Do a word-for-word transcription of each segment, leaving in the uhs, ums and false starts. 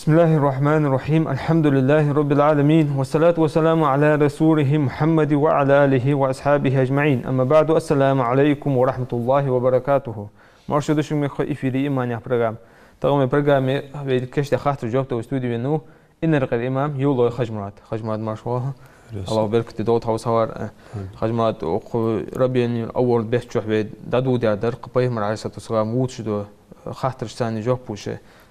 بسم الله الرحمن الرحيم. الحمد لله رب العالمين. والصلاة والسلام على رسوله محمد وعلى آله وأصحابه أجمعين. أما بعد. السلام عليكم ورحمة الله وبركاته. Марша да шуга, мехкахой, эфире «Иман» яха программа. Тахан вай программе вай каша тӀа хаттарашта жоп дала студе венав Инаркъера имам Евлой Хажмурад. Хажмурад, марша воагӀалва. Аллахӏа беркате долда хьо ва савар. Хажмурад, укх РабиӀул-Аввал бетта чухь вай дӀадоладаьр дар-кх Пайхамара, Ӏалайхи ссалату вассалам, вувцаш дола хаттарашта жоп луш.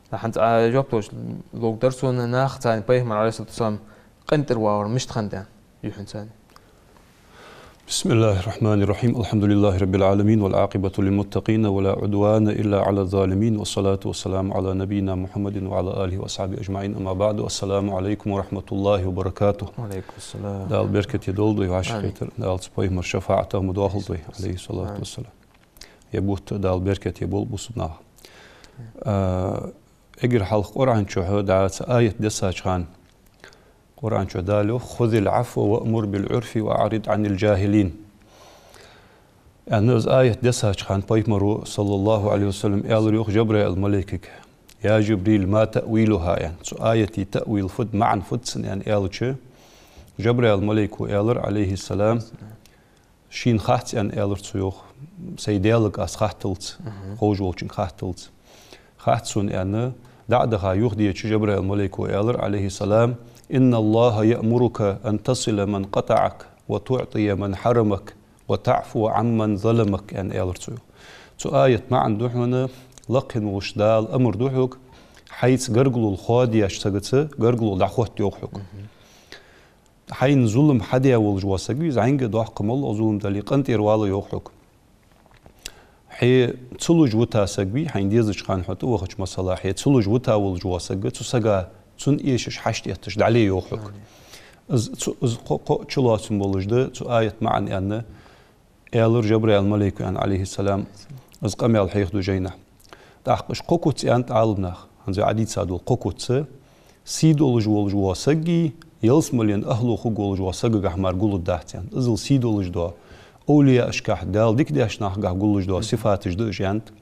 ХӀанз цхьа жоп луш ловргдар сона, наха царна Пайхамар, Ӏалайхи ссалату вассалам, къинтӀера валар мишта хиннад аьнна, юххьанца. بسم الله الرحمن الرحيم. الحمد لله رب العالمين، والعاقبة للمتقين، ولا عدوان إلا على الظالمين، والصلاة والسلام على نبينا محمد وعلى آله وأصحابه أجمعين. أما بعد، السلام عليكم ورحمة الله وبركاته. Ва Ӏалайкум ссалам. Дала беркате долда вай вӀашагӀкхетар. Амин. Дала цу Пайхамара шафаӀатах ма доахалда вай, Ӏалайхи ссалату вассалам. Ер бутт Дала беркате болба бусалба наха. А, эггара хьалха Къуръан чухь дӀа цхьа аят дессача хана, Къуръан чу Дала йоах: «خذ العفو وأمر بالعرف وأعرض عن الجاهلين». Аьнна, из аят дессача хана Пайхамара, саллаллахӀу Ӏалайхи ва саллам, аьлар йоах Жабраил малайкага: «يا جبريل، ما تأويلها؟» аьнна. Цу аята таъвил фуд, маӀан фуд цун, аьнна, аьлча, Жабраил малайко аьлар, Ӏалайхи ссалам, шийна хац, аьнна, аьлар цо йоах, сай Даьлага аз хатталца, ховш волчунга хатталца. Хац сона, аьнна, дӀа а даха юхадеча, Жабраил малайко аьлар, Ӏалайхи ссалам: «إن الله يأمرك أن تصل من قطعك وتعطي من حرمك وتعفو عمن ظلمك», аьнна, аьлар цо йоах. Цу аята маӀан да хьона, лакхе волча Дала амар ду хьога, хьайца гаргало хоадеш сагаца гаргало дӀахотта, йоах, хьога. Хьайна зулам хьадаь волаш вола саг вий, зӀамига, доккха, моллагӀа зулам дале, къинтӀера вала, йоах, хьога. Хье ца луш вита саг вий, хьайна дезача хана хьо тӀавахача, масала, хье ца луш вита волаш вола саг, цу сага, цунна эшаш, хьашт этташ дӀале, йоах, хьога. Из цу, из кхо, кхо чулоацам болаш да цу аята маӀан, аьнна, аьлар Жабраил малайко, аьнна, Ӏалайхи ссалам, из къамаьл хьехаду жайна. ТӀаккха уж кхо куц, аьннад Ӏаламнаха, хӀанз вай Ӏадийца дола кхо куц, сий долаш волаш вола сагагеи, ялсмален ахӀло хургволаш вола сагагахьа мара гуллургдац, аьннад. Иззал сий долаш дола, овлияашкахьа, Дала дика деш нахагахьа гуллуш дола сифаташ да уж, аьннад.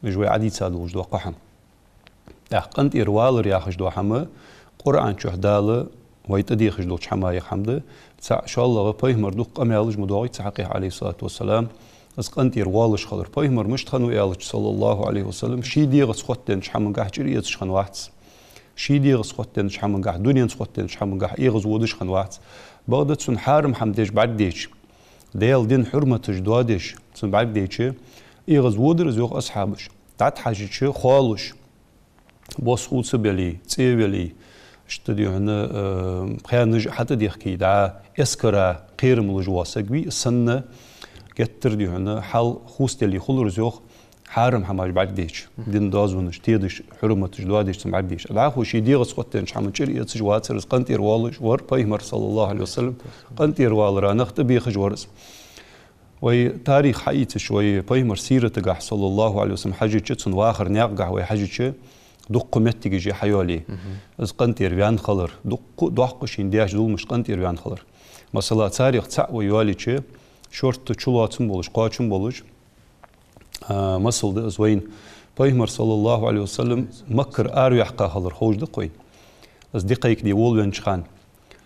Уж вай Ӏадийца долаш дола кхо хӀама. ТӀаккха къинтӀера валар яхаш дола хӀама Къуръан чухь Дала вай тӀадехаш долча хӀамаех хӀама да. ЦаӀ, шоллагӀа, Пайхамара дукха къамаьлаш ма доагӀий цу хьакъехьа, Ӏалайхи ссалату вассалам, из къинтӀера воалаш хилар. Пайхамар мишта хиннав аьлча, саллаллахӀу Ӏалайхи ва саллам, ший дегӀаца хоттаденнача хӀамангахьа чӀир эцаш хиннавац. Ший дегӀаца хоттаденнача хӀамангахьа, дуненца хоттаденнача хӀамангахьа эгӀазводаш хиннавац. Бакъда цунна хьарам хӀама деш бӀаргадайча, Даьла дина хьурматаш доадеш цунна бӀаргадайча, эгӀазводар из, йоах асхьабаша. ДӀатӀахьежача, хоалуш, бос хувца беле, цӀе веле, иштта, дий хьона, э, пхаьнаш а хьатӀадехке, дӀа эскара кхерам луш вола саг вий, из санна геттара, дий хьона, хьал хувцаделе хулар из, йоах, хьарам хӀамаш бӀаргадайча, дина доазонаш тедаш, хьурматаш доадеш цунна бӀаргадайча. ДӀахо ший дегӀаца хоттаденнача хӀаман чӀир эцаш вацар из, къинтӀера воалаш вар Пайхамар, саллаллахӀу Ӏалайхи ва саллам. КъинтӀера валара нах тӀабехаш вар из. Вай тарих хьаийцача, вай Пайхамара сиратагахьа, саллаллахӀу Ӏалайхи ва саллам, хьежача, цун вахара наькъагахьа вай хьежача, дуккха моттигаш я хьайоалае. Из къинтӀера ваьнна хилар, дуккха, доккха шийна деш зуламашта къинтӀера ваьнна хилар. Масала, царех цаӀ вай йоалаеча, шортта чулоацам болаш, кхоачам болаш, а, масал да из вайна. Пайхамар, саллаллахӀу Ӏалайхи ва саллам, Маккара араваьккха хилар ховш да-кх вайна. Из ди кхайкаде волавеннача хана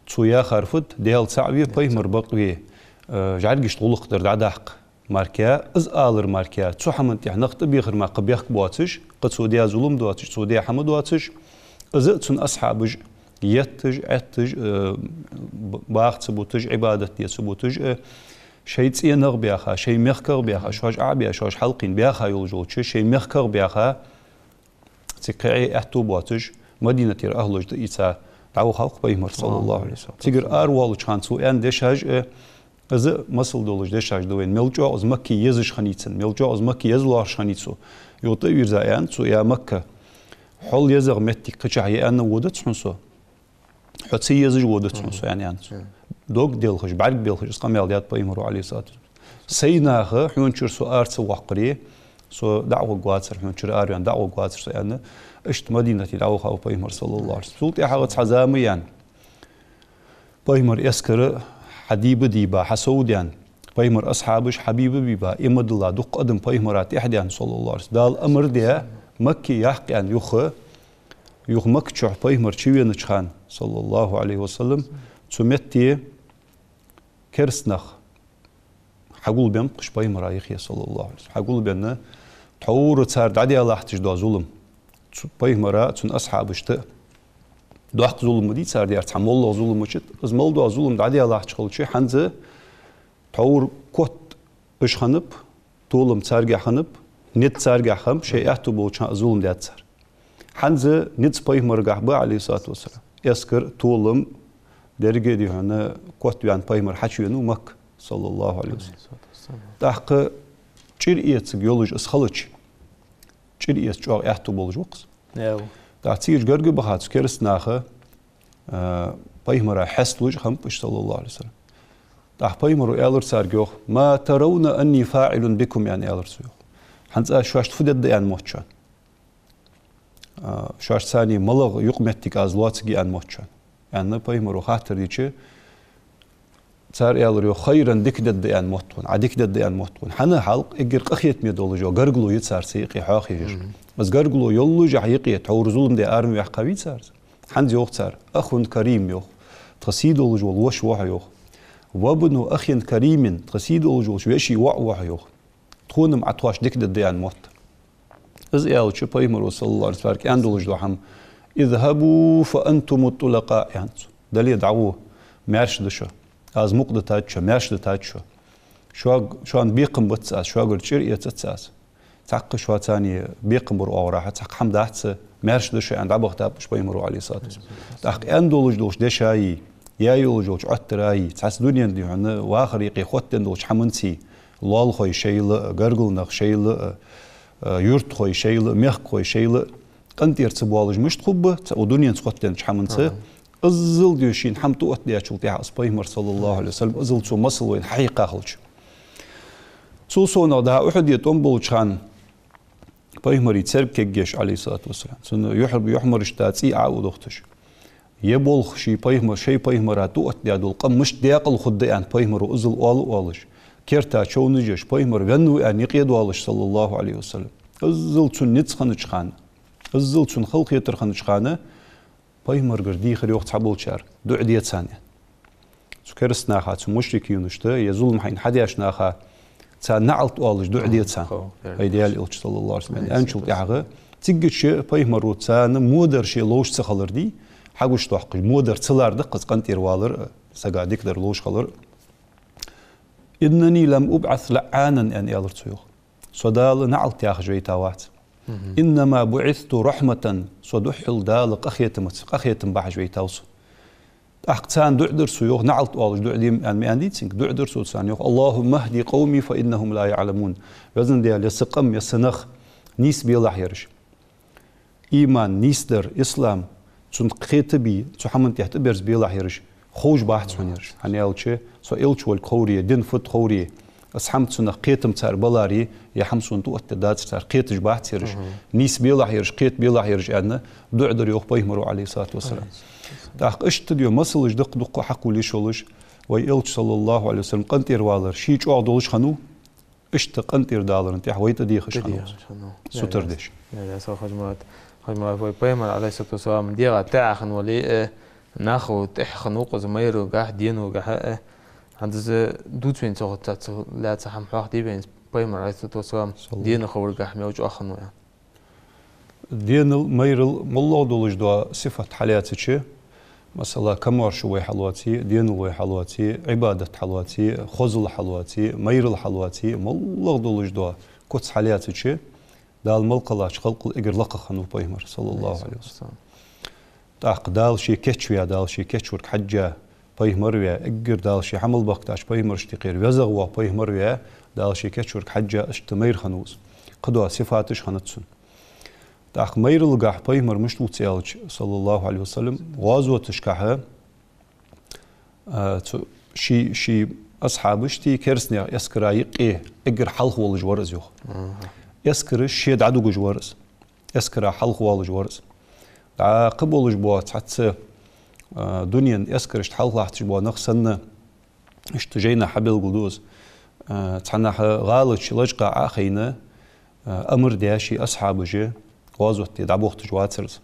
цо яхар фуд: Даьла цаӀ ве, Пайхамар бакъ ве, а, жӀаргашта гӀулакх дар дӀадаккха мара. Из алар мара, цу хӀаман тӀехьа нах тӀабехар мара кхы бехк боацаш, кхы цо даь зулам доацаш, цо даь хӀама доацаш, из а цун асхьабаш етташ, Ӏетташ, э, б-, баха ца буташ, Ӏибадат де ца буташ, э, шоай цӀенах баьха, шоай мехках баьха, шоаш Ӏобаь, шоаш хьалкхийна баьха йолаш йолча шоай мехках баьха, цига кхы Ӏе аьттув боацаш, Мадинатера ахӀлаш тӀаийца дӀавахав-кх Пайхамар, саллаллахӀу Ӏалайхи ва саллам. Цигара аравоалача хана цо аьнна дешаш, э, из а масал долаш дешаш да вайна. Мел чӀоагӀа из Макка езаш хиннай цунна, мел чӀоагӀа из Макка еза лоархӀаш хиннай цо. Юха тӀавийрза аьннад цо: «Я Макка, хьол езагӀа моттиг кхычахьа я аьнна водац хьона со. Хьо ца езаш водац хьона со», аьнна, аьннад цо. Дог делхаш, бӀарг белхаш, из къамаьл даьд Пайхамаро, Ӏалайхи ссалату вассалам. «Сай наха хьона чура со ара ца воаккхаре, со дӀа а гӀоргвацар, хьона чура араваьнна дӀа а гӀоргвацар со», аьнна, иштта Мадинате дӀавахав Пайхамар, саллаллахӀу Ӏалайхи ва саллам. Цул тӀехьагӀа цхьа зама яьннай. Пайхамара эскар хьадийба-дийба, хьасовдаьнна, Пайхамара асхьабаш хьабийба-бийба, иман дилла дуккха адам Пайхамара тӀехьадаьнна, саллаллахӀу Ӏалайхи ва саллам. Дала амар даь, Макка яккха аьнна юха, Юха Макка чу пайхамар чувенача хана, саллаллахӀу Ӏалайхи ва саллам, цу метте кераста нах хьагулбеннаб-кх уж пайхамара юхе, саллаллахӀу Ӏалайхи ва саллам. Хьагулбенна, тхьовра цар дӀадаь латташ дола зулам, цу пайхамара, цун асхьабашта доккха зулам ма дий цар даьр, цхьа моллагӀа зулам мичад, из мел дола зулам дӀадаь латташ хилча, хӀанз тхьовра котт уж хиннаб, толам царгахь хиннаб, низ царгахь хиннаб, шоай аьттув болча хана зулам даьд цар. ХӀанз низ пайхамарагахь ба, Ӏалайхи ссалату вассалам. Эскар, толам, деррига а дий хьона, котваьнна пайхамар хьачувенав Макка, саллаллахӀу Ӏалайхи ва саллам. ТӀаккха чӀир эцаргйолаш из хилча, чӀир эца чӀоагӀа аьттув болаш ва-кх из. Яу. ТӀаккха цига гарга баха цу кераста наха, а, пайхамара хьесталуш хиннаб уж, саллаллахӀу Ӏалайхи ва саллам. ТӀаккха пайхамаро аьлар царга, йоах: «ما ترون أني فاعل بكم», аьнна, аьлар цо, йоах. ХӀанз аз шоашта фу дергда аьнна мотт шоана? А, шоашца малагӀа юкъамоттиг аз лоацаргья аьнна мотт шоана? Аьнна, пайхамаро хаттар дича, цар аьлар, йоах: «خيرا», дика дергда аьнна мотт хьона, Ӏа дика дергда аьнна мотт хьона. ХӀана аьлча, эггара къахетаме долаш йола гаргало я царца юкъе хьоахаеш. Мгм. Из гаргало йоллашехь юкъе тхьовра зулам даь арам ваьккхавий цар? ХӀанз йоах цар: «أخ كريم», йоах. Тха сий долаш вола воша ва хьо, йоах. «وابن أخ كريم», тха сий долаш волча веший воӀ ва хьо, йоах. Тхона-м Ӏа тхоашта дика дергда аьнна мотт. Из аьлча, пайхамаро, саллаллахӀу Ӏалайхи ва саллам, царга аьнна долаш дола хӀама: «اذهبوا فأنتم الطلقاء», аьннад цо. Дале, дӀагӀо, маьрша да шо. Аз мукъа дитад шо, маьрша дитад шо. Шуга, шоана бекхам бац аз, шугара чӀир эцац аз. Цхьаккха шоца бекхам бар оагӀорахьа, цхьаккха хӀама дац, маьрша да шо, аьнна, дӀабахийтаб уж пайхамаро, Ӏалайхи ссалату вассалам. ТӀаккха аьнна долаш долча дешаи, яь йолаш йолча Ӏоттараи, цхьацца дунен, дий хьона, вахара юкъе хоттаденна долча хӀаманцеи, лоалахой шоайла а, гаргара нах шоайла а, а, юртахой шоайла а, мехкахой шоайла а къинтӀера ца боалаш мишта хургба, цу дуненца хоттаденнача хӀаманца. Ага. Иззал дий шийна хӀама тӀаоттадаьчул тӀехьагӀа из пайхамар, саллаллахӀу Ӏалайхи ва саллам, иззал цо масал вайна хьахьекха хилча. Цул совнагӀа, дӀа Ухьуде тӀом болча хана пайхамара церг кегъеш, Ӏалайхи ссалату вассалам, цун юхь-, юхьмарашта цӀий Ӏоудохийташ, ер болх ший пайхамар-, шоай пайхамара тӀаоттадаь дола къам мишта даькъала хургда аьнна, пайхамаро иззал оал а оалаш, керта човнаш еш, пайхамар веннав аьнна юкъе доалаш, саллаллахӀу Ӏалайхи ва саллам, иззал цунна низ хиннача хана, иззал цунна халахетар хиннача хана, пайхамарагара дийхар, йоах, цхьаболчар: «ДуӀа де царна», аьнна. Цу кераста наха, цу мушрикинашта, е зулам хьайна хьадеш наха, царна наӀалт оалаш дуӀа де царна. Хо, вай Даьла Элча, саллаллахӀу Ӏалайхи ва саллам, аьнначул тӀехьагӀа, циггача пайхамаро царна модар ше ловш ца хилар дий, хьагучадоаккхаш, модар ца лар да-кх из къинтӀера валар, сага дикадар ловш хилар. «إنني لم أبعث لعانا», аьнна, аьлар цо, йоах. Со Дала наӀалт яхаш вайта вац. Мгм. «إنما بعثت رحمة», со духхьал Дала къахетамца, къахетам бахьаш вайтав со. ТӀаккха царна дуӀа дир цо, йоах, наӀалт оалаш дуӀа де аьнна ма аьннадий цунга, дуӀа дир цо царна, йоах: «اللهم اهد قومي فإنهم لا يعلمون». Везан Даьла, ер са къам, ер са нах нийса белахь ераш. Иман, нийсдар, ислам, цунна кхетабий, цу хӀаман тӀа тӀаберзабелахь ераш, ховш бац хьона ераш. ХӀана аьлча, со Элча волга ховре, дин фуд ховре, из хӀама цунах кхетам цар баларе, ер хӀама сона тӀаоттаде дацар, цар кхеташ бац ераш. Мгм. Нийса белахь ераш, кхета белахь ераш, аьнна, дуӀа дир, йоах, пайхамаро, Ӏалайхи ссалату вассалам. Ӏалайхи ссалату вассалам. ТӀаккха иштта дий масалаш дукха-дукха хьакхувлаш йолаш, вай Элча, саллаллахӀу Ӏалайхи ва саллам, къинтӀера валар ший чӀоагӀа долаш хиннав, иштта къинтӀера даларна тӀехьа вай тӀадехаш хиннав. ТӀадехаш хиннав. Сутара деш. Я, я, со Хьажмурад. Хьажмурад, вай пайхамар, Ӏалайхи ссалату вассалам, дегӀа тӀехьа хинна вале, э, нахал тӀехьа хиннав-кх из майралгахь, деналгахьа, э. ХӀанз из дувц вайна цох цхьацца лаьца хӀама хьоахадий вайна, пайхамар, Ӏалайхи ссалату вассалам, саллаллахӀу, денал ховрагахь мел чӀоагӀа хиннав аьнна. Денал, майрал, моллагӀа долаш дола сифат хьалаьцача, масала, камаьршо вай хьалоаций, денал вай хьалоаций, Ӏибадат хьалоаций, хозал хьалоаций, майрал хьалоаций, моллагӀа долаш дола куц хьалаьцача, Дала мел кхеллача халкъал эггара лакхагӀа хиннав пайхамар, саллаллахӀу Ӏалайхи ва саллам. ТӀаккха Дала ше кийчваь, Дала ше кийчварг хьежжа, пайхамар ваь, эггара Дала ше хьа мел бахкийтача пайхамарашта юкъера везагӀа вола пайхамар ваь, Дала ше кийчварг хьежжа, иштта майра хиннав из. Кхыдола сифаташ хиннад цун. ТӀаккха майралгахь пайхамар мишта вувц аьлча, саллаллахӀу Ӏалайхи ва саллам, гӀазоташкахьа, а, цу ший, ший асхьабаштеи кераста наьха эскара юкъе эггара хьалха волаш вар из, йоах. Мгм. Эскараш ше дӀадугаш вар из. Эскара хьалха волаш вар из. ДӀа кхы болаш бола цхьацца, а, дунен эскарашта хьалха латташ бола нах санна, иштта жайнашка хьабелгалду из. А, цхьаннахьа гӀала чу лачкъа Ӏо а хайна, а, амар даь ший асхьабаша, гӀазоте дӀабохийташ вацар из.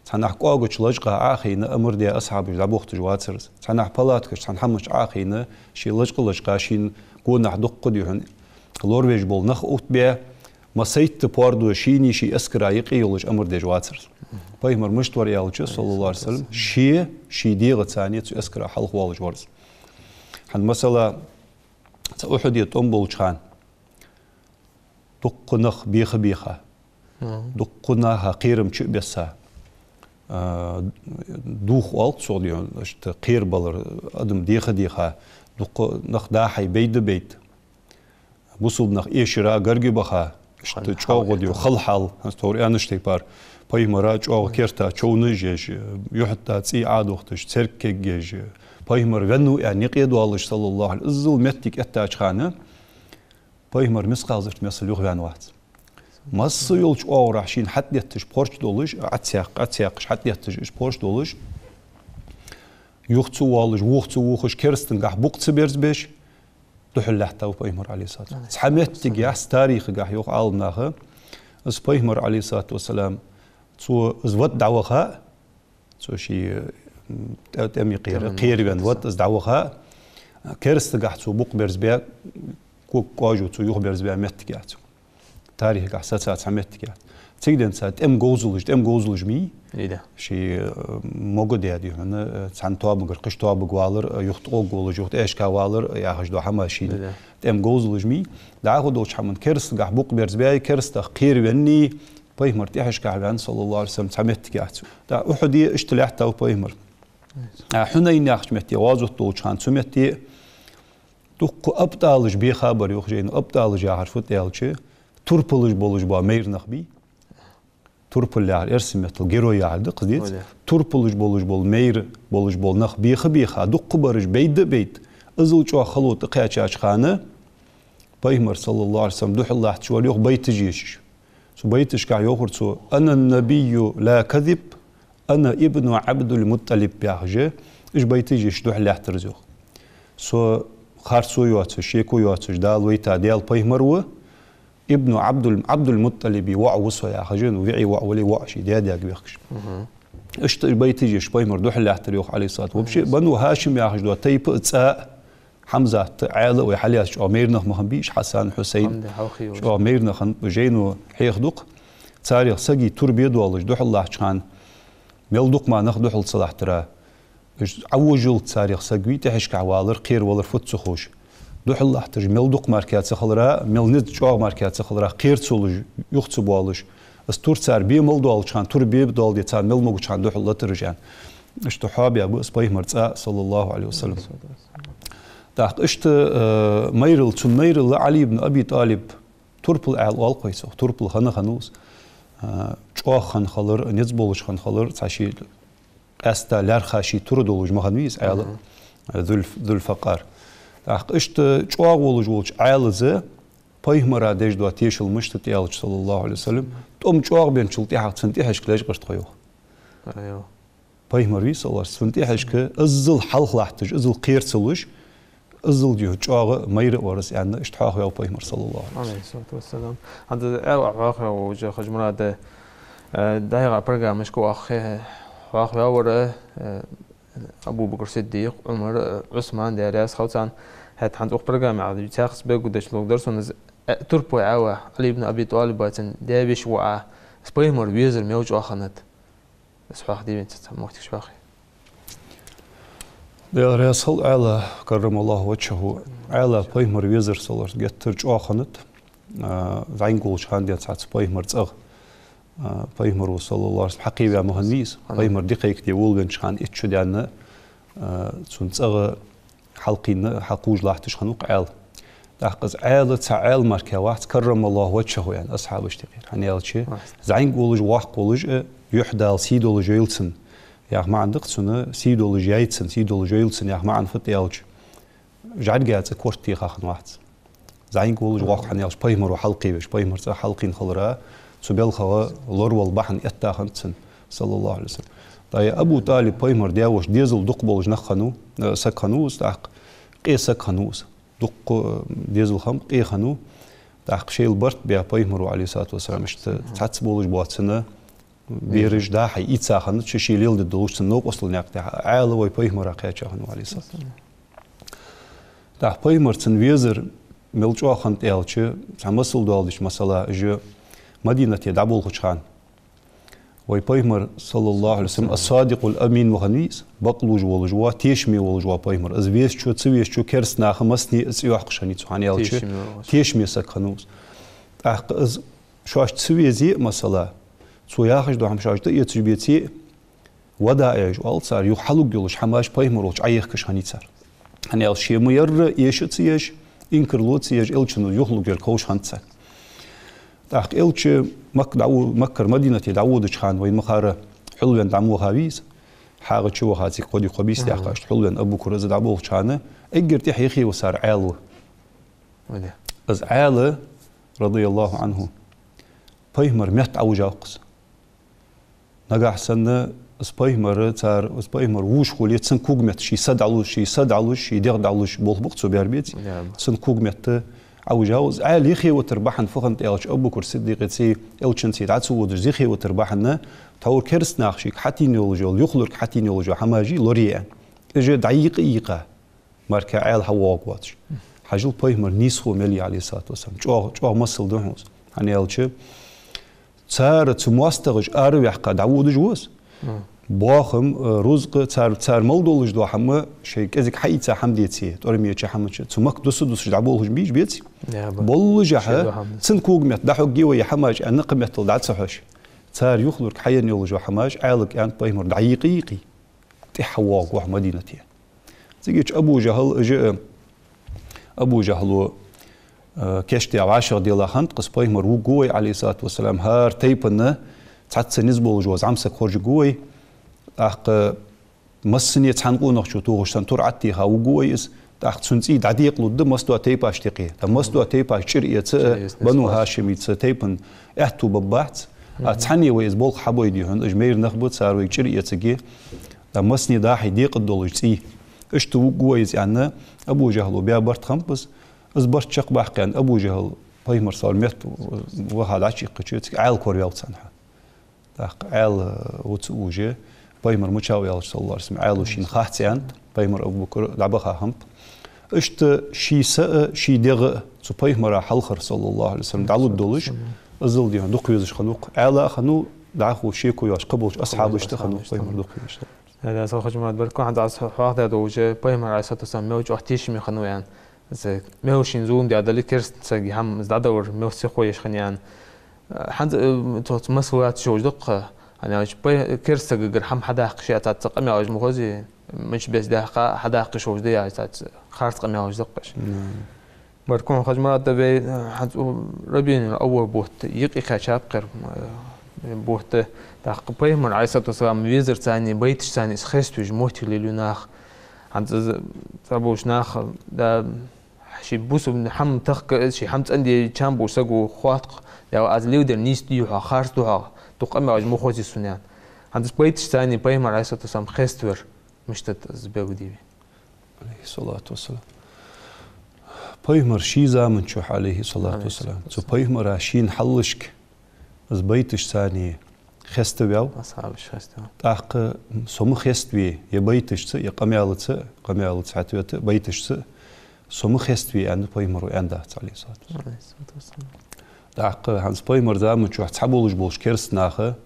Цхьаннахьа кӀоагача лачкъа Ӏохайна, амар даь асхьабаш дӀабохийташ вацар из. Цхьаннахьа палаткаш, цхьан хӀамаш Ӏохайна, ший лачкъа-лачкъа шийна гонахьа дукха духьал лорвеш бола нах оттабаь, массайтта пордо шийнеи ший эскара юкъеи йолаш амар деш вацар из. Пайхамар мишта вар аьлча, саллаллахӀу Ӏалайхи ва саллам, ше ший дегӀаца цу эскара хьалхавоалаш вар из. ХӀана, масала, цу Ухьуде тӀом болча хана дукха нах беха-беха, дукха наха кхерам чу а бесса, а, духьал оалаш цо дийхьа, иштта кхерабалар, адам деха-деха, дукха нах дӀа-хьа байда-байда, бусалба нах эшара гарга баха, иштта чӀоагӀа дийхьа хала хьал, хӀанз тхьовра аьннача тайпара, пайхамара чӀоагӀа керта човнаш еш, юхьанца цӀий Ӏодохийташ, церг кегъеш, пайхамар венна ва аьнна юкъе доаллаш, саллаллахӀу Ӏалайхи ва саллам, из метте эттача хана, пайхамар мискъал заррат миссел юхаваьнна вац. Масса йолча оагӀорахьа шийна хьатӀадетташ порча долаш, Ӏадсаькх-, Ӏадсаькхаш хьатӀадетташ уж порча долаш, юха ца воалаш, вуха ца вухаш, керастагахьа букъ ца берзабеш, духьал лаьттав пайхамар, Ӏалайхи ссалату вассалам. Цхьа моттигехьа, тарихагахьа йоах Ӏаламнаха, из пайхамар, Ӏалайхи ссалату вассалам, цо из вата дӀаваха, цо ший, м, тӀе-, тӀема юкъера кхеравенна вата из дӀаваха, керастагахьа цо букъ берзабаь, ког кӀажо цо юхаберзабаь моттиг яц. Тарихагахьа сацац цхьа моттиг яц. Цига денз цар тӀема говзалаш, тӀема говзалаш ма йий. Ший, э, мога даьд хьона, э, цхьан тоабагара кхыча тоабага валар, э, юха тӀагӀолла волаш, юха тӀехьашка валар, э, яхаш дола хӀама ший тӀема говзалаш ма йий. ДӀахо долча хӀаман керастагахьа букъ берзабаь, керастах кхеравенна, пайхамар тӀехьашка ваьнна, саллаллахӀу Ӏалайхи ва саллам, цхьа моттиг яц. ТӀаккха Ухьуде иштта лаьттав пайхамар. А, Хьунайн яхача метте, гӀазот долча хана цу метте дукха абтӀалаш беха бар, йоах жайно. АбтӀалаш яхар фуд аьлча, турпалаш болаш бола майра нах бий. Турпал яхар эрсий меттала герой яхар да-кх из, деций? Турпалаш болаш бола майра болаш бола нах беха-беха, дукха бараш байда-байда, иззал чӀоагӀа хало тӀакхаьчача хана, пайхамар, саллаллахӀу Ӏалайхи ва саллам, духьал латташ вар, йоах, байташ ешаш. Цу байташкахьа йоахар цо: «أنا النبي لا كذب، أنا ابن عبد المطلب», яхаш, уж байташ ешаш духьал лаьттар из, йоах. Со харцо йоацаш, шеко йоацаш Дала вайта Даьла пайхамар ва, ибну Ӏабдул-, Ӏабдул-МутӀалиба воӀ ва со, яхаш, ну, виӀий воӀ вале, воӀ, ший даь-даьга вехкаш. Иштта уж байташ ешаш пайхамар духьал лаьттар, йоах, Ӏалайхи ссалату. Вообще, Бану ХӀашим яхаш дола тайпа а, цӀа а, Хьамзат а, Ӏаьла а вай хьалъяьча чӀоагӀа майра нах ма хиннабий уж, Хьасан, Хьусайн, чӀоагӀа майра нах хиннаб, жайно хьехаду-кх. Царех сага тур бе доаллаш духьал латтача хана, мел дукха мара нах духьал ца латтар, уж Ӏовожалца царех саг вий тӀехьашкахьа валар, кхеравалар фуд ца ховш. Духьал латтараш мел дукха мара ца хилар, мел низ чӀоагӀа мара ца хилар, кхера ца луш, юха ца боалаш, из тур цар бе мел доаллача хана, тур бе доаладе царна мел могача хана духьал латтараш, аьнна. Иштта хьоабаь ба из пайхамара цӀа, саллаллахӀу Ӏалайхи ва саллам. ТӀаккха иштта, э, майрал, цун майрал Ӏали ибн Аби ТӀалиб турпал Ӏаьла оал-кх вай цох, турпал хинна хиннав из. Э, чӀоагӀа хинна хилар, низ болаш хинна хилар, цхьа ший къаьстта лаьрхӀа ший тур долаш ма хиннавий из Ӏаьла. Зуль-, Зульфакъар. ТӀаккха иштта чӀоагӀа волаш волча Ӏаьлас пайхамара деш дола тешал мишта да аьлча, саллаллахӀу Ӏалайхи ва саллам, тӀом чӀоагӀа бенначул тӀехьагӀа цунна тӀехьашка лечкъар тхо, йоах. Пайхамар вий, саллаллахӀу Ӏалайхи ва саллам, цунна тӀехьашка иззал хьалха латташ, иззал кхера ца луш, иззал дийхьа чӀоагӀа майра а вар из, аьнна, иштта хьоахаваьв пайхамар, саллаллахӀу Ӏалайхи ва саллам. ӀАлайхӀи ссалату вассалам. ХӀанз Ӏаьла хьоахаваьв уже, Хьажмурад, э, дӀаяхача программашка оаха хьоахаваьвар, э, Абу Бакр Сиддикъ, Ӏумар, э, Ӏусман, Даьла раьза хилва царна. ХӀаьта хӀанз укх программе Ӏаьла дийцача хьакъ бегу деш лугдар сона из, э, турпой Ӏаьла, Ӏали ибн Аби ТӀалиба цун даь-веший воӀа, из пайхамар везар мел чӀоагӀа хиннад. Из хьоахаде венца цхьа моттигаш вахе. Даьла раьза хилва Ӏаьла, каррамаллахӀу ваджхӀахӀу, Ӏаьла пайхамар везар, саллаллахӀу Ӏалайхи ва саллам, геттара чӀоагӀа хиннад. А, зӀамига волча хана денз цхьацца пайхамара цӀагӀа, а, пайхамаро, саллаллахӀу Ӏалайхи ва саллам, хьакхеваь ма хиннавий из. Хиннад. Пайхамар ди кхайкаде волавеннача хана итт шу даьнна, а, цун цӀагӀа хьалкхийна, хьалкхувш латташ хиннав-кх Ӏаьла. ТӀаккха из Ӏаьла цхьа Ӏаьла мара вац, каррамаллахӀу ваджхӀахӀу, аьнна, асхьабашта юкъера. ХӀана аьлча, зӀамига волаш, воккха волаш а, юхь Дала сий долаш йойла цунна, яха маӀан да-кх цун, сий долаш яьй цунна, сий долаш йойла цунна, яха маӀан фуд аьлча, жӀарга цӀа корта теха хиннавац. ЗӀамига волаш, воккха, хӀана аьлча пайхамаро хьалкхевеш, пайхамара цӀагӀа хьалкхийна хилар, цу балхах лоравала бахьан этта хиннад цун, саллаллахӀу Ӏалайхи ва саллам. ТӀаккха Абу ТӀалиб пайхамара даь-воша дезал дукха болаш нах хиннав, э, саг хиннав из, тӀаккха къе саг хиннав из. Дукха, э, дезал хиннаб, къе хиннав. ТӀаккха шоайла барт баь пайхамаро, Ӏалайхи ссалату вассалам, иштта цхьацца болаш боацаш, бераш, дӀахьа ийца хиннача, ше леладе долаш цун новкъостал наькъа тӀа Ӏаьла вай пайхамара кхаьча хиннав, Ӏалайхи ссалату вассалам. ТӀаккха пайхамар цун везар мел чӀоагӀа хиннад аьлча, цхьа масал доаладича, масала, уж Мадинате дӀаболхача хана вай пайхамар, саллаллахӀу Ӏалайхи ва саллам, ас-Садикъул Амин ва хиннавий из, бакълувш волаш ва, тешаме волаш ва пайхамар. Из везачо, ца везачо, керста наха массане а цӀи йоаккхаш хиннай цо, хӀана аьлча тешаме волаш, тешаме саг хиннав из. ТӀаккха из шоашта ца везе а, масала, цо яхаш дола хӀама шоаш тӀаэцаш беце а, вадаӀеш оал цар, юха хьалургйолаш хӀамаш пайхамарагӀолча Ӏоехкаш хиннай цар. ХӀана аьлча ше ма ярра эша а ца еш, инкарло а ца еш, элчано юхалургьяр кховш хиннад царна. ТӀаккха элча Мак-, дӀаво-, Маккара Мадинате дӀаводача хана, вай ма харра, хьулвенна дӀа ма вахавий из, хьагӀ чу ваха цига кхо ди кхо бийса даьккха, иштта хьулвенна Абу Бакр из дӀаболхача хана, эггара тӀехьа юхе висар Ӏаьла ва. Из Ӏаьла, радияллахӀу Ӏанху, пайхамара метта Ӏовижав-кх из. Нагахь санна из пайхамар, цар, из пайхамар вувш хуле, цун когаметта ший са дӀалуш, ший са дӀалуш, ший дегӀ дӀалуш болх ба-кх цо баьр беце а, цун когаметта Ӏовижав из. Ӏаьла юхе витар бахьан фу хиннад аьлча, Абу Бакр Сиддикъаца, элчанца дӀа ца водаш юхе витар бахьан, тхьовра керста наха шийга хьатӀаийна йолаш йола, юхалург хьатӀаийна йолаш йола хӀамаш лорае аьнна. Уж дӀайийкъа а йийкъа, мара-кх Ӏаьла хьавоагӀаргвоацаш. Хьажал, пайхамара нийсхо мел я, Ӏалайхи ссалату вассалам. ЧӀоагӀа, чӀоагӀа масал да хьона из. ХӀана аьлча, цар, цу моастагӀаша араваьккха дӀаводаш ва из. Боахам, э, рузкъа, цар, цар мел долаш дола хӀама, шоай кӀезига хьаийца хӀама деце, тӀормеча хӀамача, цу Макка дуса-дусаш дӀаболхаш бийш беце а, боллашехьа, цун когаметта дӀахьоргья вай хӀамаш аьнна, кхы меттел дӀа ца хьош. Цар юхалург хьаенна йолаш йола хӀамаш Ӏаьлага аьннад пайхамара, дӀайийкъа а йийкъе, тӀехьа воагӀаргва хьо Мадинате. Цигача Абу ЖахӀал, уж, э, Абу ЖахӀало, э, кийчдаь вӀашагӀделла хиннад-кх из, пайхамар вувргва вай, Ӏалайхи ссалату вассалам, хӀара тайпан цхьацца низ болаш вола зӀамсаг хоржаргва вай. ТӀаккха массане цхьан къонахчо тохаш санна тур Ӏотеха вувргва вай из. ТӀаккха цун цӀий дӀадекъалургда масса дола тайпашта юкъе. ТӀаккха масса дола тайпаш чӀир эца а, Бану ХӀашимий цу тайпан аьттув баргбац. А цхьанне вай из болх хьабойде хьона, уж майра нах ба, цар вайга чӀир эцаргья. ТӀаккха массане дахье декъаргдолаш цӀий. Иштта вувргва вай из аьнна, Абу ЖахӀало баь барт хиннаб из. Из барт чакхбаккха аьнна, Абу ЖахӀал пайхамар саллаллахӀу Ӏалайхи ва саллам метта ваха дӀачуийккхача, цига Ӏаьла кораваьв царна хьа. ТӀаккха Ӏаьла ва ца уже, пайхамар мичав аьлча, саллаллахӀу Ӏалайхи ва саллам, Ӏаьлас шийна хац аьннад, пайхамар, Абу Бакр дӀабаха хиннаб. Иштта ший са а, ший дегӀ а цу пайхамара хьалхара, саллаллахӀу Ӏалайхи ва саллам, дӀалургдолаш, иззал дийна дукха везаш хиннав-кх. Ӏаьла а хиннав, дӀахо шеко йоацаш кхыболча асхьабашта а хиннав пайхамар дукха везаш. Э, да, Сахаджи Мад, баркал хьона, аз хьоахадаьд уже, пайхамар, Ӏалайхи ссалату вассалам, мел чӀоагӀа тешаме хиннав аьнна. Из мел шийна зулам даь дале, керста сага хӀама из дӀадалар мел сиха еш хиннай аьнна. ХӀанз, э, цо масал лоацаш йолаш да-кх, хӀана аьлча, пай-, керста сагагара хӀама хьадаккха ше а цхьацца къамаьлаш ма хозий, мича беса даьккха хьадаккха йиш йолаш да яхаш, цхьацца харц къамаьлаш да-кх уж. Баркал хьона, Хаж-Марат, вай, э, хӀанз РабиӀул-аввал бутт юкъе кхаьчаб-кх ер, э, бутт. ТӀаккха пайхамар, Ӏалайхи ссалату вассалам, везарца а, байташца а из хеставеш моттиг лелаю наха. ХӀанз из цхьаболча наха, да, ший бусалба хӀама тахка, ший хӀама цӀенде чам болаш саго хоатт-кх, да, аз леладер нийса дий-хьогӀ, харц дий-хьогӀ, дукха къамаьлаш ма хозий сона, аьнна. ХӀанз из байташца а пайхамар, Ӏалайхи ссалату вассалам, хеставар мишта да из белгалде вай? Ӏалайхи ссалату вассалам. Пайхамар ший заман чухь, Ӏалайхи ссалату вассалам, цу пайхамара шийна хьалхашка из байташца а хеставаьв. Асхьабаш хеставаьв. ТӀаккха со ма хеставе е байташца, е къамаьлаца, къамаьлаца хьатӀавета, байташца, со ма хеставе аьнна пайхамара аьннадац, Ӏалайхи ссалату вассалам. Ӏалайхи ссалату вассалам. ТӀаккха хӀанз пайхамара заман чухь цхьаболаш болча керста наха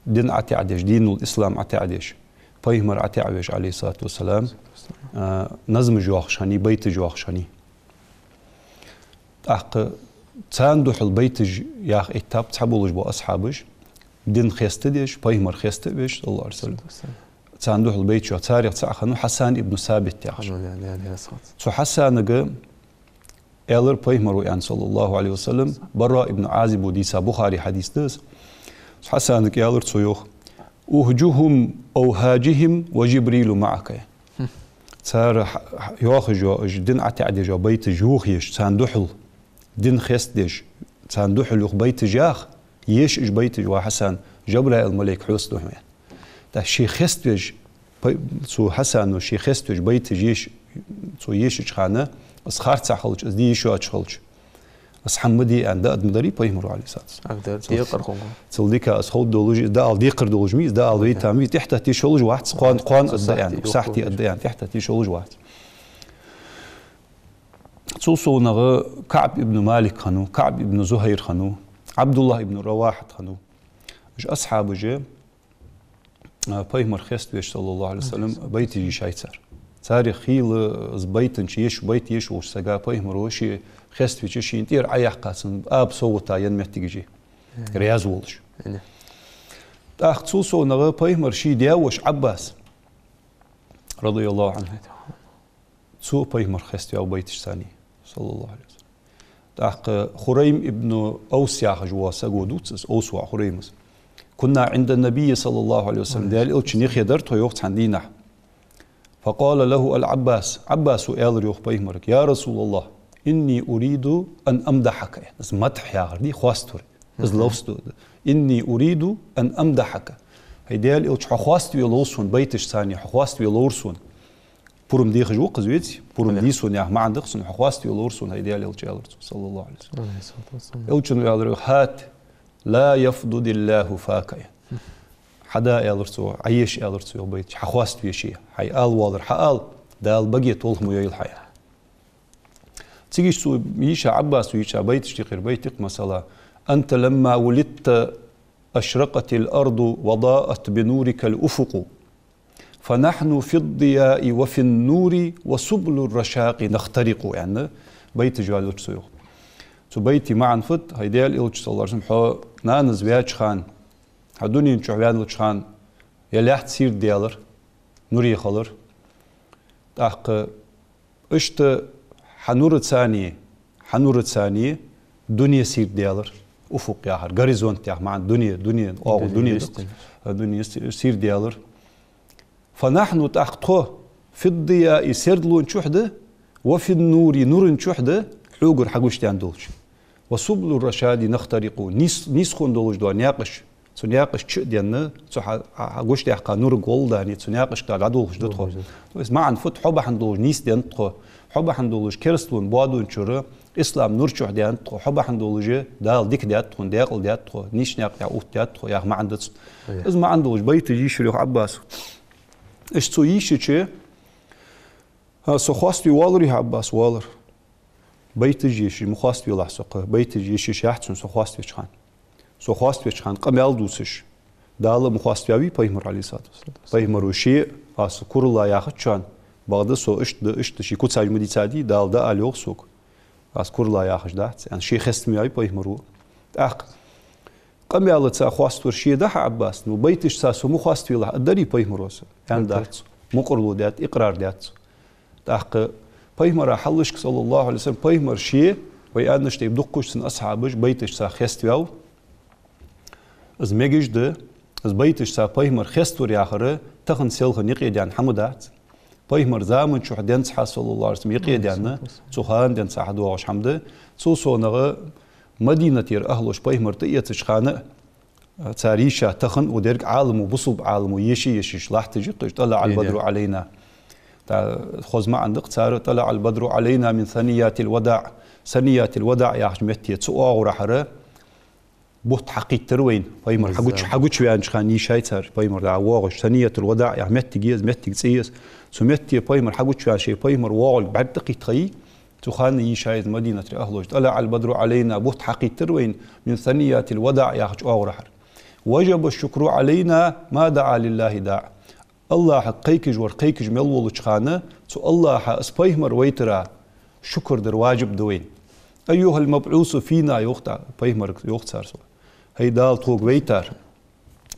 дин ӀотаӀадеш, динул ислам ӀотаӀадеш, пайхамар ӀотаӀавеш, Ӏалайхи ссалату вассалам, а, назмаш йоахаш хиннай, байташ йоахаш хиннай. ТӀаккха царна духьал байташ яха эттаб цхьаболаш бола асхьабаш, дин хестадеш, пайхамар хеставеш, саллаллахӀу Ӏалайхи ва саллам. Царна духьал байташ йоах, царех цаӀ хиннав Хьасан ибн Сабит яхаш. Цу Хьасанага аьлар пайхамара аьнна, саллаллахӀу Ӏалайхи ва саллам, Бараъ ибн Ӏазиба дийца Бухаре хьадис да из. Цу Хьасанага аьлар цо, йоах: «أهجهم أو هاجهم وجبريل معك». Цар хьа-, хьа-, йоахаш йола, уж дин ӀотаӀадеш йола байташ йохаеш, царна духьал дин хестадеш, царна духьал юха байташ яха, еша уж байташ, ва Хьасан, Жабраил малейк хьоста да хьона, аьнна. ТӀаккха ше хеставеш, пай-, цу Хьасано ше хеставеш байташ еш-, цо ешача хана, из харцахьа хилча, из де йиш йоацаш хилча, Аз хӀама ма де аьнна, дӀаала ма дарий пайхамара, Ӏалайхи ссалату вассалам. Ах, да, декхар хьона. Цул дика аз ховргдолаш, дӀаала декхар долаш ма из, дӀаала вайтар ма из, тӀехьа тӀатта йиш йолаш вац, кхоана, кхоана аз да аьнна, сахьте аз да аьнна, тӀехьа тӀатта йиш йолаш вац. Цул совнагӀа КаӀб ибн Малик хиннав, КаӀб ибн Зухайр хиннав, Ӏабдуллахь ибн Равахьат хиннав. Уж асхьабаш, а, пайхамар хеставеш, саллаллахӀу Ӏалайхи ва саллам, байташ йийшай цар. Царех хийла из байташ еш, байт еш волча сага пайхамаро ше хеставеча шийна тӀера Ӏояьккха, цунна аба совгӀата енна моттигаш я. Раьза волаш. ТӀаккха цул совнагӀа пайхамара ший даь-воша Ӏаббас, радияллахӀу Ӏанху. Цо пайхамар хеставаьв байташца, саллаллахӀу Ӏалайхи ва саллам. ТӀаккха Хурайм ибн Авс яхаш вола саг ва дувц из, Авс воӀ Хурайм из. «كنا عند النبي صلى الله عليه وسلم», Даьла элчан юхе дар тхо, йоах, цхьан дийнахьа. «فقال له العباس», Ӏаббаса аьлар, йоах, пайхамарга: «يا رسول الله، إني أريد أن أمدحك». Из мадхь яхар да, хоаставар. Из ловс да. «إني أريد أن أمدحك». ХӀай Даьла элча, хьо хоаставе ловр сона байташца, хьо хоаставе ловр сона. Пурам дехаш ва-кх из, веций? Пурам дий сона яха маӀан да-кх цун, хьо хоаставе ловр сона, хӀай Даьла элча, аьлар цо, саллаллахӀу Ӏалайхи ва саллам. Ӏалайхи ссалату вассалам. Элчано аьлар, йоах: «هات، لا يفضض الله فاك». Хьада, аьлар цо, Ӏоеша, аьлар цо, йоах, байташ, хьахоаставе ше, хьай ала воаллар хьаала, Дала баге толхаме йойла хьа. Цигача цо йийша, Ӏаббаса йийша байташ тӀехьара байт я-кх, масала: «أنت لما ولدت أشرقت الأرض وضاءت بنورك الأفق. فنحن في الضياء وفي النور وسبل الرشاد نخترق», аьнна, байташ йоалаелча цо, йоах. Цу байта маӀан фуд? ХӀай Даьла элча, саллаллахӀу Ӏалайхи ва саллам, хьо нанас ваьча хана, хьо дунен чу ваьннача хана, е лаьтта сийрда даьлар, нуре хилар. ТӀаккха иштта хьа нураца, хьа нураца дуне сийрда даьлар. Уфукъ яхар, горизонт яха маӀан, дуне, дуне, оагӀув, дуне, дуне, дуне сийрда даьлар. «فنحن», тӀаккха тхо, «في الضياء», сердалон чу да, «وفي النور», нуран чу да, хьогара хьагучадаьнна долча. «وسبل الرشاد نخترق», нийс-, нийсхо долаш дола наькъаш, цу наькъаш чу а денна, цу хьа-, хьа-, хьагучадаьккха нурага гӀолла даьнна, цу наькъашка дӀадолхаш да тхо. То есть маӀан фуд? Хьо бахьан долаш нийсденнад тхо, хьо бахьан долаш керасталон боадон чура ислам нур чу даьннад тхо, хьо бахьан долаш Дала дика даьд тхона, даькъала даьд тхо, нийсача наькъа тӀа оттадаьд тхо, яха маӀан да цун. Из маӀан долаш байташ йийшар, йоах, Ӏаббаса. Иштта цо йийшача, а, со хоаставе воалларий хьо, Ӏаббас? Воаллар. Байташ ешаш ма хоаставелахь со-кх, байташ ешаш яц сона со хоаставеча хана. Со хоаставеча хана къамаьл дувцаш, Дала ма хоаставаьвий пайхамар, Ӏалайхи ссалату вассалам. Пайхамаро ше, аз куралла яхача хана, бакъда со иштта да, иштта да, ший куцаш ма дийцадий, Дала дӀаала йоах сога. Аз куралла яхаш дац, аьнна, ше хеста ма ваьвий пайхамаро. ТӀаккха къамаьлаца хоаставар ше да хьа, Ӏаббас, ну, байташца со ма хоаставелахь, аргдарий пайхамаро са? Аьнна дац. Мукъарло даьд, икърар даьд цо. ТӀаккха пайхамара хьалхашка, саллаллахӀу Ӏалайхи ва саллам, пайхамар ше, вай аьннача тайпара, дуккхача цун асхьабаш байташца хеставаьв. Из мегаш да, из байташца пайхамар хеставар яхар тахан селхан юкъедаьнна хӀама дац. Пайхамара заман чу денз хьа, саллаллахӀу Ӏалайхи ва саллам, юкъедаьнна, цу хана денз хьа доагӀаш хӀама да. Цул совнагӀа Мадинатера ахӀлош пайхамар тӀаэцача хана а, цар йийша тахан а, деррига Ӏаламо, бусалба Ӏаламо еший-ешаш латташ я-кх уж: «طلع البدر علينا». ТӀа-, хоза маӀан да-кх цар: «طلع البدر علينا من ثنيات الوداع». Саниятил-вадаӀ яхача метте, цу оагӀорахьара бутт хьакхийттар вайна. Пайхамар хьагуч-, хьагучаваьннача хана йийшай цар, пайхамар дӀавоагӀаш. Саниятул-вадаӀ яха моттиг я из, моттиг цӀи я из. Цу метте пайхамар хьагучаваьнна, шоай пайхамар воагӀалга бӀарг тӀакхийтта ха йий, цу хана йийшай из Мадинатера ахӀлоша: «طلع البدر علينا», бутт хьакхийттар вайна, «من ثنيات الوداع» яхача оагӀорахьара. «وجب الشكر علينا ما دعا لله داع». АллахӀага кхайкаш вар кхайкаш мел волча хана, цу АллахӀа из пайхамар вайтара шукр дар ваджиб да вайна. «أيها المبعوث فينا», йоах тӀа-, пайхамарга йоах цар, со: «ХӀай Дала тхога вайтар,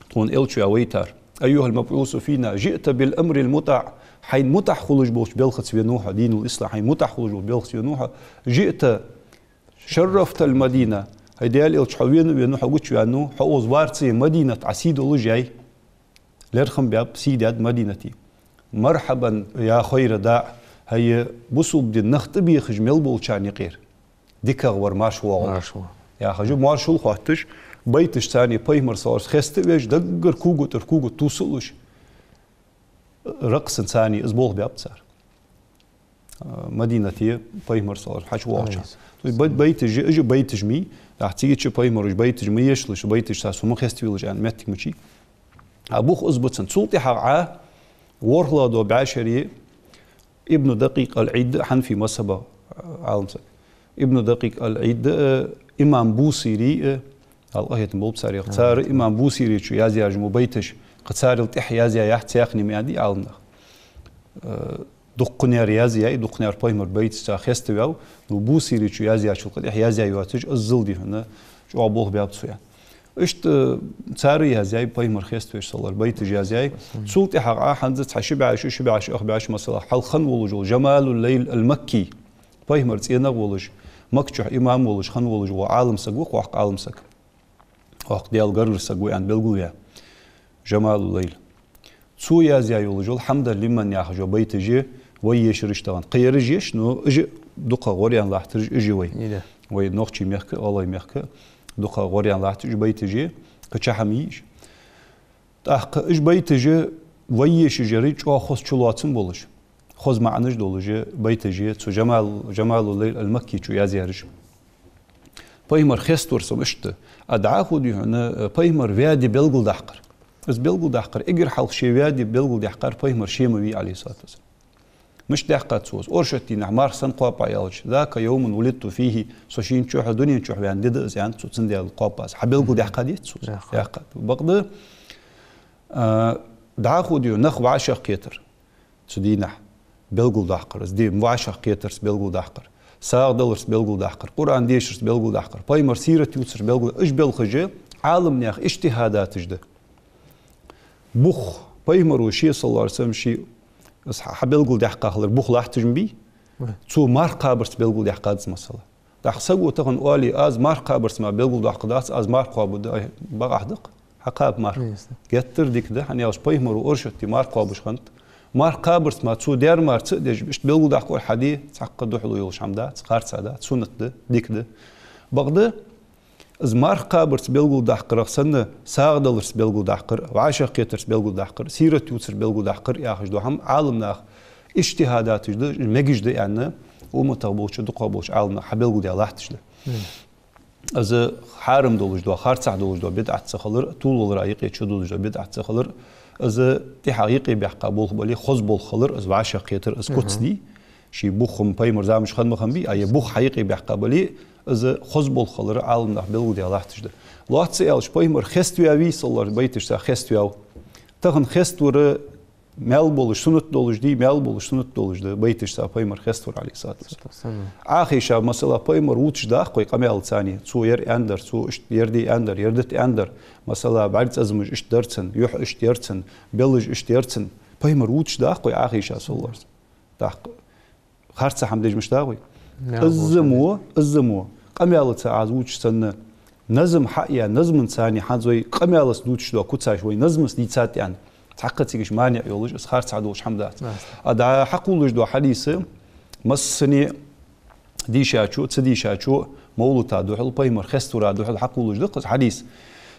тхона элча вайтар. أيها المبعوث فينا، جئت بالأمر المطاع». Хьайна мутӀахь хулаш болча белхаца венав хьо, динул ислам, хьайна мутӀахь хулаш болча белхаца венав хьо. «جئت شرفت المدينة». ХӀай Даьла элча, хьо вена а венав, хьо гучаваьннав, хьо укхаза вар ца е, Мадинат Ӏа сий долаш яьй. ЛерхӀам баьб, сий даьд Мадинате. «مرحبا يا خير داع». ХӀай бусалба дина нах тӀабехаш мел болчарна юкъера дикагӀа вар, марша воагӀалва. Марша воагӀалва. Яхаш, моаршал хоатташ, байташца пайхамар, саллаллахӀу Ӏалайхи ва саллам, хеста а веш, даггара кога тӀара кога тувсалуш, ракъсаца из болх баьб цар. Мадинате пайхамар, саллаллахӀу Ӏалайхи ва саллам, хьачувоагӀача хана. То есть бай-, байташ, уж байташ ма йий, тӀаккха цига чу пайхамара уж байташ ма ешалаш, байташ цар цу ма хеставелаш аьнна моттиг ма йий. А бух из ба цун. Цул тӀехьагӀа Ӏа ворхӀлагӀа дола бӀаьшере Ибн Дакъикъ ал-Ӏид, хьанафий мазхӀаба Ӏалам саг. Ибн Дакъикъ ал-Ӏид, э, имам Бусири, э, Аллахь къахетам болба царех. Цар имам Бусиречо язъяьраш мо байташ, кхы царел тӀехьа язъяь яц цхьаккха ма аьннадий Ӏаламнаха. Э, дуккханера язъяьй, дуккханера пайхамара байташ цар хеставаьв, но Бусиречо язъяьчул кхы тӀехьа язъяь йоацаш, аззал дихьана, чӀоагӀа болх баьб цо аьнна. Иштта цар язъяьй пайхамар хеставеш, саллаллахӀу Ӏалайхи ва саллам, байташ язъяьй. Цул тӀехьагӀа хӀанз цхьа ши бӀаь шу, ши бӀаь шу, ах бӀаь шу, масала, хьалха хинна волаш вола Жамалул-Лайл ал-Макки, пайхамара цӀенагӀа волаш, Макка чу имам волаш хинна волаш вола Ӏалам саг ва, воккха Ӏалам саг. Воккха Даьла гаргара саг ва аьнна белгалваь. Жамалул-Лайл. Цо язъяь йолаш йола «Хьамдан лиман» яхаш йола байташ я вай ешараш тахан. Кхы ераш я уж, но уж дукха гӀоръяьнна латтараш уж я вай. Вай нохчий мехка, гӀалгӀай мехка дукха гӀоръяьнна латтараш уж байташ я, кхы ча хӀама йий уж. ТӀаккха уж байташ я вай ешараш яр чӀоагӀа хоза чулоацам болаш, хоза маӀанаш долаш я байташ я цу Жамал-, Жамалул-Лайл ал-Маккичо язъяьраш. Пайхамар хеставар сона иштта. А дӀахо дий хьона, э, пайхамар ваь ди белгалдаккхар. Из белгалдаккхар, эггара хьалха ше ваь ди белгалдаьккхар пайхамар ше ма вий, Ӏалайхи ссалату вассалам. Мишта даьккхад цо из? Оршот дийнахьа марха санна кхоаб аьлча, «ذاك يوم ولدت فيه», со шийна чухь, дунен чухь ваьнна ди да из аьннад цо, цунна Даьла кхоаб аз. Хьабелгалдаьккхадий цо из? Даьккхад. Даьккхад. Бакъда, а, дӀахо дий хьона нах вӀашагӀкхетар. Цу дийнахьа белгалдаккхар, из ди вӀашагӀкхетарца белгалдаккхар, сагӀа даларца белгалдаккхар, Къуръан дешарца белгалдаккхар, пайхамара сират ювцарца белгал-, уж белхаш Ӏаламнаьха иджтихӀадаташ да. Бух, пайхамаро ше, саллаллахӀу Ӏалайхи ва саллам, ше из хьа-, хьабелгалдаьккха хилар бух латташ ма бий, цо марха кхабарца белгалдаьккхад из, масала. ТӀаккха саго тахан оале: «Аз марха кхабарца мара белгалдоаккхаргдац, аз марха кхоабаргда», ай, бакъахьа да-кх? Хьакхаба марха. Геттара дика да, хӀана аьлча пайхамаро оршот ди марха кхоабаш хиннад. Марха кхабарца мара, цо даьр мара ца а деш, иштта белгалдаккхар хьаде, цхьаккха духьала йолаш хӀама дац, харцахьа дац, суннат да, дика да. Бакъда, из марха кхабарца белгалдаккхарах санна, сагӀа даларца белгалдаккхар, вӀашагӀкхетарца белгалдаккхар, сират ювцарца белгалдаккхар яхаш дола хӀама Ӏаламнаьха иджтихӀадаташ да, мегаш да аьнна, умматах болча, дукхагӀа болча Ӏаламнаха хьабелгалдаь латташ да. Из хьарам долаш дола, харцахьа долаш дола бидӀат ца хилар, тувлавалара юкъе чудолаш дола бидӀат ца хилар, из тӀехьагӀа юкъе баьккха болх бале, хоза болх хилар, из вӀашагӀкхетар, из куц дий. Ший бух-м пайхамара заман чухь хинна ма хиннабий, а е бух хьаюкъе баьккха бале, из хоза болх хилар Ӏаламнаха белгалдаь латташ да. Лоацца аьлча, пайхамар хеставаьвий, саллаллахӀу Ӏалайхи ва саллам, байташ цар хеставаьв. Тахан хеставар маьл болаш, суннат долаш дий, маьл болаш, суннат долаш да, байташ цар пайхамар хеставар, Ӏалайхи ссалату вассалам. Ӏохайша, масала, пайхамар вувцаш да-кх вай къамаьлаца, цо ер аьннадар, цо иштта ер де аьннадар, ер дита аьннадар, масала, бӀарга цӀацамаш иштта дар цун, юхь иштта яр цун, белаж иштта яр цун. Пайхамар вувцаш да-кх вай, Ӏохайша, саллаллахӀу Ӏалайхи ва саллам. ТӀаккха харцахьа хӀама деш мишта да вай? Иззамо, иззамо, къамаьлаца Ӏа из вувцаш санна, назам хьа а яь, назмаца хӀанз вай къамаьлаца дувцаш дола куцаш вай назмаца дийцад аьнна, цхьаккха цига маьне йолаш, из харцахьа долаш хӀама дац. А дӀа хьакхувлаш дола хьадис, массане дийшачо, ца дийшачо, мовлата духьал, пайхамар хеставара духьал хьакхувлаш да-кх из хьадис: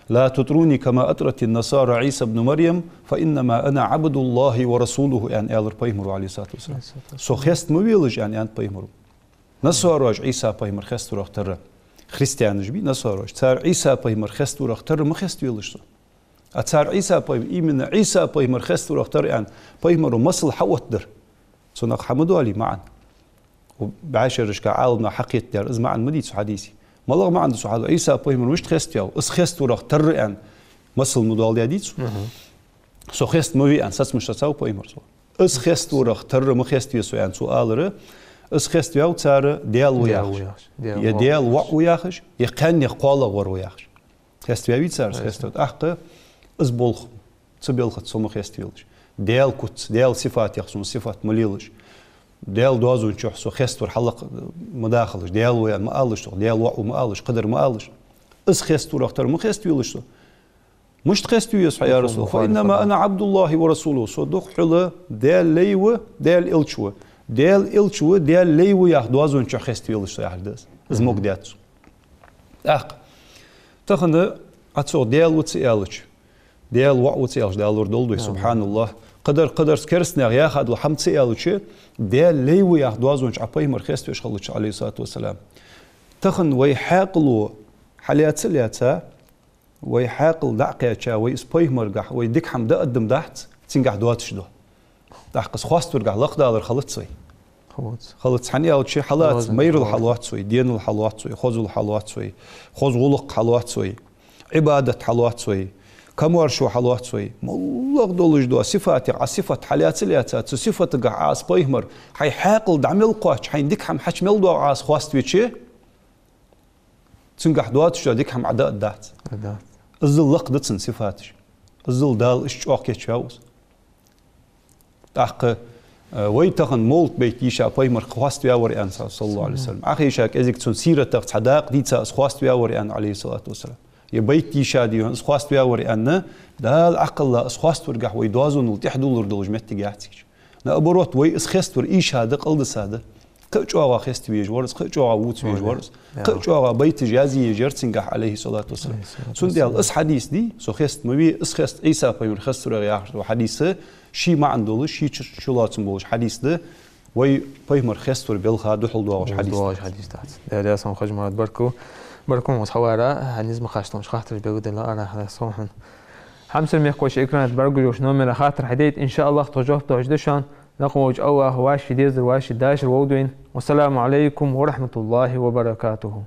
«لا تطروني كما أطرت النصارى عيسى ابن مريم، فإنما أنا عبد الله ورسوله», аьнна, аьлар пайхамаро, Ӏалайхи ссалату вассалам. «Со хеста ма велаш», аьнна, аьннад пайхамаро. Насараша Ӏийса пайхамар хеставарах тара. Христианаш бий, насараша. Цар Ӏийса пайхамар хеставарах тара ма хеставелаш со. А цар Ӏийса пайхамар, именно Ӏийса пайхамар хеставарах тара аьнна, пайхамаро масал хьаоттадар. Цунах хӀама доалий маӀан? БӀаьшерашка, Ӏаламнаха хьакхетадаьр из маӀан ма дий цу хьадиса. МалагӀа маӀан да цу хьадиса? Ӏийса пайхамар мишта хеставаьв, из хеставарах тара аьнна, масал ма доаладаьдий цо? Со хеста ма ве аьнна, саца ма сецав пайхамар цо. Из хеставарах тара ма хеставе со аьнна цо алар, из хеставаьв цар Даьла ва яхаш, е Даьла воӀ ва яхаш, е кхаьннех кхоалагӀвар ва яхаш. Хеставаьвий цар из? Хеставаьв. ТӀаккха из болх, цу балхаца со ма хеставелаш. Даьла куц, Даьла сифатех сона сифат ма лелаш. Даьла доазон чухь со хеставар хьалакха ма дахалаш, Даьла ва аьнна ма алалаш, со Даьла воӀ ва ма алалаш, кхыдар ма алалаш. Из хеставарах тара ма хеставелаш со. Мишта хеставе со хьо, я РасулаллахӀ? «فإنما أنا عبد الله ورسوله». Со дукха хьула Даьла лай ва, Даьла элча ва. Даьла элча ва, Даьла лай ва яха доазон чухь хеставелаш со яхар да из. Из могадаьд цо. ТӀаккха тахан Ӏа цох Даьла ва ца аьлча, Даьла воӀ ва ца аьлча, Дала лорадолда вай, субхьаналлахӀ, Кхыдар-кхыдарца керастанаьха яхадала хӀама ца аьлча, Даьла лай ва яха доазон чу Ӏа пайхамар хеставеш хилча, Ӏалайхи ссалату вассалам. Тахан вай хьаькъало хьалаьца а лаьца, вай хьаькъал дӀа а кхаьча, вай из пайхамаргахьа вай дика хӀама даа адам дац, цунгахьа доацаш да. ТӀаккха из хоаставаргахьа лакхдалар хилац вай. Хилац. Хилац, хӀана аьлча хьалаца, доазон майрал хьалац. Хьалац вай, денал хьалац вай, хозал хьалац вай, хоза гӀулакх хьалац вай, Ӏибадат хьалац вай, камаьршо хьалац вай. МоллагӀа долаш дола сифатех Ӏа сифат хьалаьца а лаьца, цу сифатагахьа Ӏа из пайхамар, хьай хьаькъал дӀа мел кхоач, хьайна дика хӀама хьачу мел доагӀа Ӏа из хоаставича, цунгахьа доацаш дола дика хӀама Ӏа даа дац. Дац. Иззал лакха да цун сифаташ. Иззал Дала иштта чӀоагӀа кийчваьв из. ТӀаккха, э, вай тахан мовлат байта йийша пайхамар хоаставаьвар аьнна, саллаллахӀу Ӏалайхи ва саллам. Ӏохайша кӀезига цун сиратах цхьа дакъа дийца из хоаставаьвар аьнна, Ӏалайхи ссалату вассалам. Е байт йийша дийна из хоаставаьвар аьнна, Дала Ӏакхалла из хоаставаргахьа вай доазонал тӀехьадуллар долаш моттиг яц из. Наоборот, вай из хеставар ийша да, къалдаса да. Кхы а чӀоагӀа хеставе везаш вар из, кхы а чӀоагӀа вувца везаш вар из, кхы а чӀоагӀа байташ язъе езаш яр цунгахьа, Ӏалайхи ссалату вассалам. Ӏалайхи ссалату вассалам. Цундела из хьадис дий, со хеста ма ве, из хеста Ӏийса пайхамар хеставарах яхаш дола хьадис, ший маӀан долаш, ший чу-, чулоацам болаш хьадис да, вай пайхамар хеставар белха духьал доагӀаш хьадис. ДугӀаш хьадис дац. Даьла раьза хилва, Хьажмурад, баркал. Баркал ма хьа вара, хьа низ ма кхоаччалаш хаттараш белгалденна, Ӏа хьалха сона. Хьамсара мехкахой, экрана тӀа бӀаргагуш йолча номера хаттар хьадайта, иншааллахӀ, тхо жоп луш да шоана. Лакха волча АллахӀа вӀаший дезар, вӀаший дашар вовдвайна. Вассаламу Ӏалайкум ва рахьматуллахӀи ва баракатухӀу.